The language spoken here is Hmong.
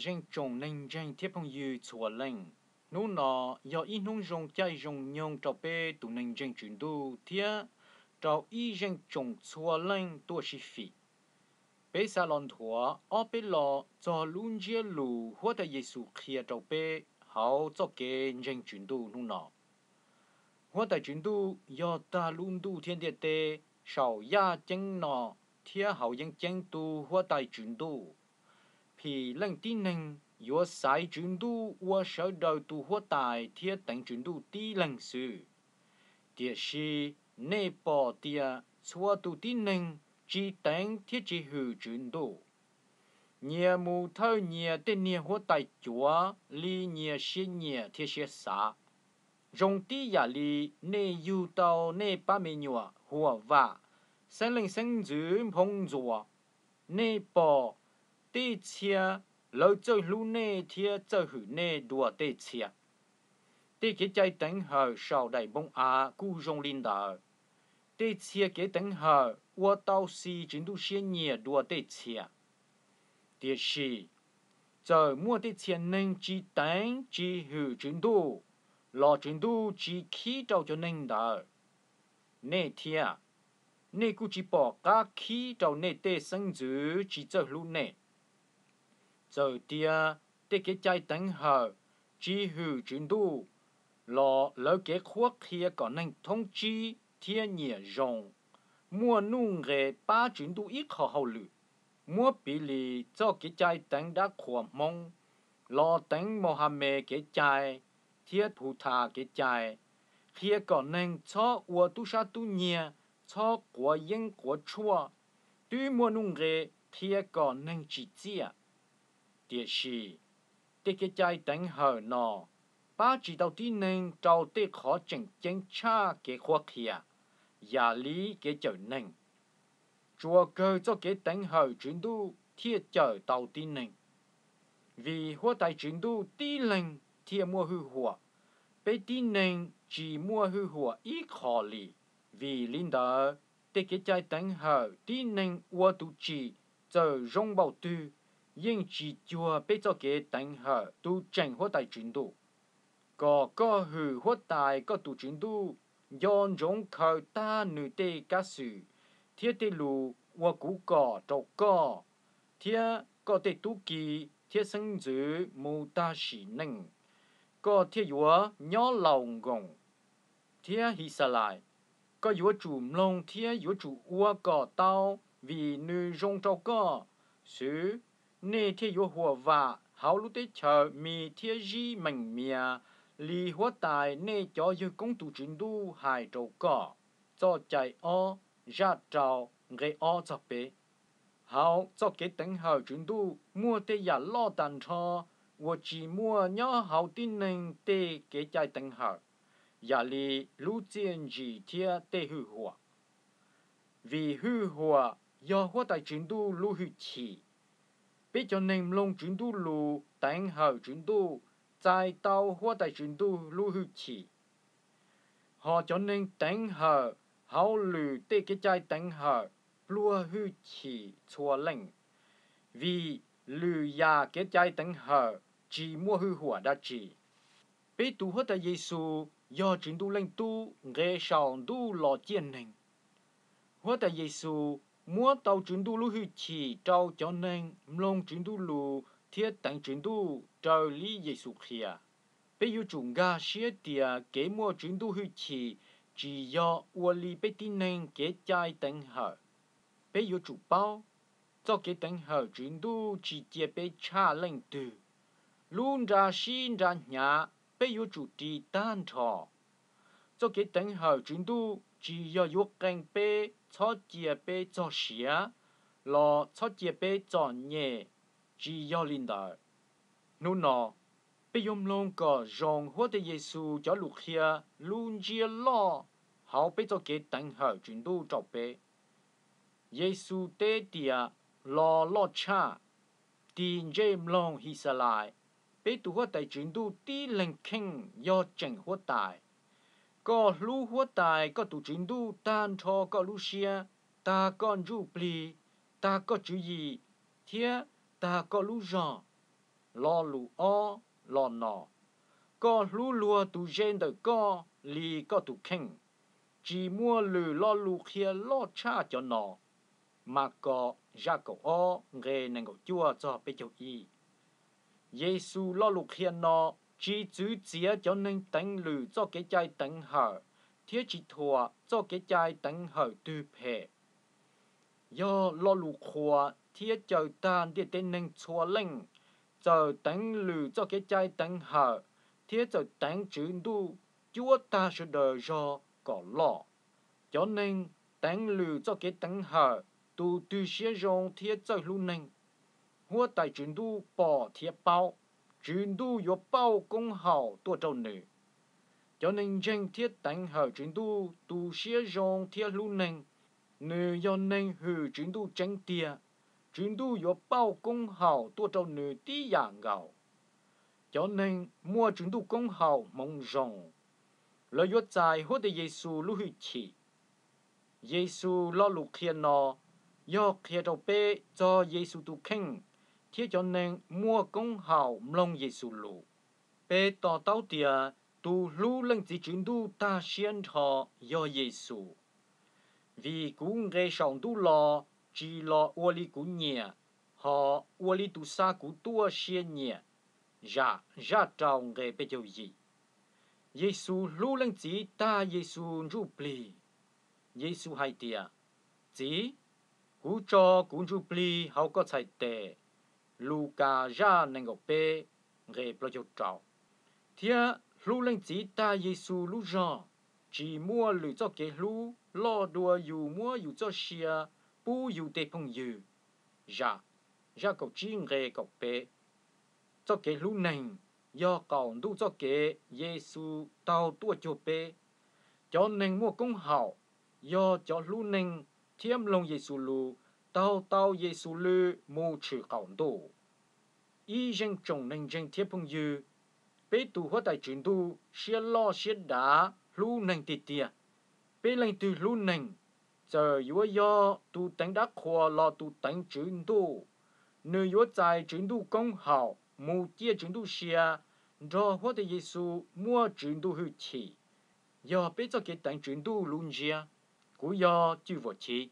Zeej tsoom neeg ntseeg thiab phooj ywg txhua leej, hnub no yog ib hnub zoo caij zoo nyoog rau peb tus neeg ntseeg Tswv Ntuj thiab rau ib zeej tsoom txhua leej tuaj sib fim. Peb xav los nthuav ob peb lo txog lub ntsiab lus Huab Tais Yes Xus qhia rau peb hauv txoj kev ntseeg Tswv Ntuj hnub no. Huab Tais Tswv Ntuj yog tag lub ntuj thiab ntiaj teb, saum yaj ceeb no thiab hauv yeeb ceeb tu Huab Tais Tswv Ntuj. Phim leej tib neeg yuav xaiv Tswv Ntuj ua sawv daws tus Huab Tais thiab teev Tswv Ntuj tib leeg xwb. Tiam sis nej pom tias txhua tus tib neeg tsis teev thiab tsis hwm Tswv Ntuj. Nyias mus thawj nyias tej niag huab tais cuav li nyias siab nyiam thiab siab xav. Zoo tib yam li nej yug tau nej pab me nyuam huam vam, xeeb leej xeeb ntxwv nphoo ntxuas, nej pom tej txhia lawv txawj hlub nej thiab txawj hwm nej dua tej txhia. Tej kev cai teev hawm saum daim npoo av kuj zoo li ntawd. Tej txhia kev teev hawm ua tau xis Tswv Ntuj siab nyiam dua tej txhia. Tiam sis, txawm muaj tej txhia neeg tsis teev tsis hwm Tswv Ntuj los Tswv Ntuj tsis khib rau cov neeg ntawd. Nej thiab, nej kuj tsis pom qab khib rau nej tej xeeb ntxwv tsis txawj hlub nej. Txawm tias tej kev cai teev hawm tsis hwm Tswv Ntuj los lawv kev qhuab qhia kom neeg thoob tsib thiab nyiam zoo, muaj nuj nqes pab Tswv Ntuj ib qho hauj lwm. Muab piv li txoj kev cai teev dab qhuas Hmoob los teev Mauhames kev cai thiab Phuthas kev cai, qhia kom neeg txhob ua tub sab tub nyiag, txhob quav yeeb quav tshuaj, twb muaj nuj nqes qhia kom neeg tsim txiaj. Tiam sis, tej kev cai teev hawm no pab tsis tau tib neeg rau tej qhov tseem ceeb tshaj kev qhuab qhia, yam li kev cawm neeg. Tsuas kawg txoj kev teev hawm Tswv Ntuj thiaj cawm tau tib neeg. Vim Huab Tais Tswv Ntuj tib leeg thiaj muaj hwj huam, peb tib neeg tsis muaj hwj huam ib qho li. Vim li ntawd, tej kev cai teev hawm tib neeg ua tus tsim txawm zoo npaum twg, yeej tsis cuag peb txoj kev teev hawm tus tseem Huab Tais Tswv Ntuj. Kom koj hwm Huab Tais koj tus Tswv Ntuj, nco ntsoov khaws tag nws tej kab xwm thiab tej lus uas kuv kom rau koj thiab koj tej tub ki thiab xeeb ntxwv mus tag sim neej, koj thiaj yuav nyob laus nkoos. Thiab His Xas Lais, koj yuav tsum mloog thiab yuav tsum ua kom tau, vim nws zoo rau koj. Xwv, nej thiaj yuav huam vam hauv lub teb chaws Mis thiab Zib meem mias li Huab Tais nej cov yawg koob tus Tswv Ntuj hais rau koj. Txoj Cai ob, zaj rau, nqe ob txog peb. Hauv txoj kev teev hawm Tswv Ntuj muaj tej yam loj tag nrho uas tsis muaj nyob hauv tib neeg tej kev cai teev hawm, yam li lub txiaj ntsim thiab tej hwj huam. Vim hwj huam yog Huab Tais Tswv Ntuj lub hwj chim. Peb cov neeg mloog Tswv Ntuj lus teev hawm Tswv Ntuj txais tau Huab Tais Tswv Ntuj lub hwj chim. Hos cov neeg teev hawm hauv lwm tej kev cai teev hawm pluag hwj chim txhua leej, vim lwm yam kev cai teev hawm tsis muaj hwj huam dab tsi. Peb tus Huab Tais Yes Xus yog Tswv Ntuj Leej Tub nqes saum ntuj los ciaj neeg. Huab Tais Yes Xus muab tau Tswv Ntuj lub hwj chim rau cov neeg mloog Tswv Ntuj lus thiab teev Tswv Ntuj raws li Yes Xus qhia. Peb yuav tsum nkag siab tias kev muaj Tswv Ntuj hwj chim tsis yog ua li peb tib neeg kev cai teev hawm. Peb yuav tsum paub, txoj kev teev hawm Tswv Ntuj tsis cia peb tshaj leej twg. Lub nra sib nra hnyav peb yuav tsum ris tag nrho. Txoj kev teev hawm Tswv Ntuj tsis yog yuav qee peb txhob cia peb txog siav los txhob cia peb txom nyem, tsis yog li ntawd. Hnub no, peb yuav mloog kom zoo Huab Tais Yes Xus cov lus qhia lub ntsiab loj hauv peb txoj kev teev hawm Tswv Ntuj rau peb. Yes Xus teb tias, Los loj tshaj, tig ntsej mloog His Xas Lais, peb tus Huab Tais Tswv Ntuj tib leeg kheej yog tseem Huab Tais. Koj hlub Huab Tais koj tus Tswv Ntuj tag nrho koj lub siab, tag koj ntsuj plig, tag koj tswv yim, thiab tag koj lub zog. Lo lus ob, lo no, koj hlub luag tus ze ntawm koj li koj tus kheej, tsis muaj lwm lo lus qhia loj tshaj cov no. Mas Kom zaj kaum ob nqe nees nkaum cuaj txog peb caug ib. Yexus lo lus qhia no tsis txwv txiav cov neeg teev lwm txoj kev cai teev hawm thiab tsis thuam txoj kev cai teev hawm twg phem. Yog lo lus qhuas thiab cawm tag ntiaj teb neeg txhua leej, txawm teev lwm txoj kev cai teev hawm thiab txawm teev Tswv Ntuj cuab tag sawv daws zog kom loj. Cov neeg teev lwm txoj kev teev hawm, tus twg siab zoo thiab txawj hlub neeg, Huab Tais Tswv Ntuj pom thiab paub, Tswv Ntuj yuav pauj koob haum tuaj rau nws. Cov neeg ntseeg thiab teev hawm Tswv Ntuj tus siab zoo thiab hlub neeg, nws yog neeg hwm Tswv Ntuj tseeb tiag, Tswv Ntuj yuav pauj koob haum tuaj rau nws tib yam nkaus. Cov neeg muaj Tswv Ntuj koob haum hmoov zoo, lawv yuav txais Huab Tais Yexus lub hwj chim. Yexus lo lus qhia no yog qhia rau peb txog Yexus tus kheej thiab cov neeg muaj koob haum mloog Yexus lus. Peb to taub tias tus hlub Leej Txiv Tswv Ntuj tag siab nrho yog Yexus. Vim kuv nqes saum ntuj los tsis los ua li kuv nyiam, hos ua li tus xa kuv tuaj sia nyiam. Zam zaj rau nqe peb caug yim. Yexus hlub Leej Txiv tag Yexus ntsuj plig. Yexus hais tias, Txiv, kuv tso kuv ntsuj plig hauv koj txhais tes. Lukas zaj nees nkaum peb, nqe plaub caug rau. Thiab hlub Leej Txiv tag Yexus lub zog, tsis muaj lwm txoj kev hlub loj dua yus muab yus txoj sia pub yus tej phooj ywg. Zam zaj kaum tsib nqe kaum peb. Txoj kev hlub neeg yog qaum ntuj txoj kev Yexus taug tuaj cuag peb. Cov neeg muaj koob haum yog cov hlub neeg thiab mloog Yexus lus, taug tau Yexus lw mus tshwm qaum ntuj. Ib zeej tsoom neeg ntseeg thiab phooj ywg, peb tus Huab Tais Tswv Ntuj siab loj siab dav hlub neeg tiag tiag. Peb leej twg hlub neeg, txawm yuav yog tus teev dab qhuas los tus teev Tswv Ntuj, nws yuav txais Tswv Ntuj koob haum mus ciaj Tswv Ntuj sia nrog Huab Tais Yexus muaj Tswv Ntuj hwj chim. Yog peb txoj kev teev Tswv Ntuj lub ntsiab. Kuv yog Cwj Vuam Chiv.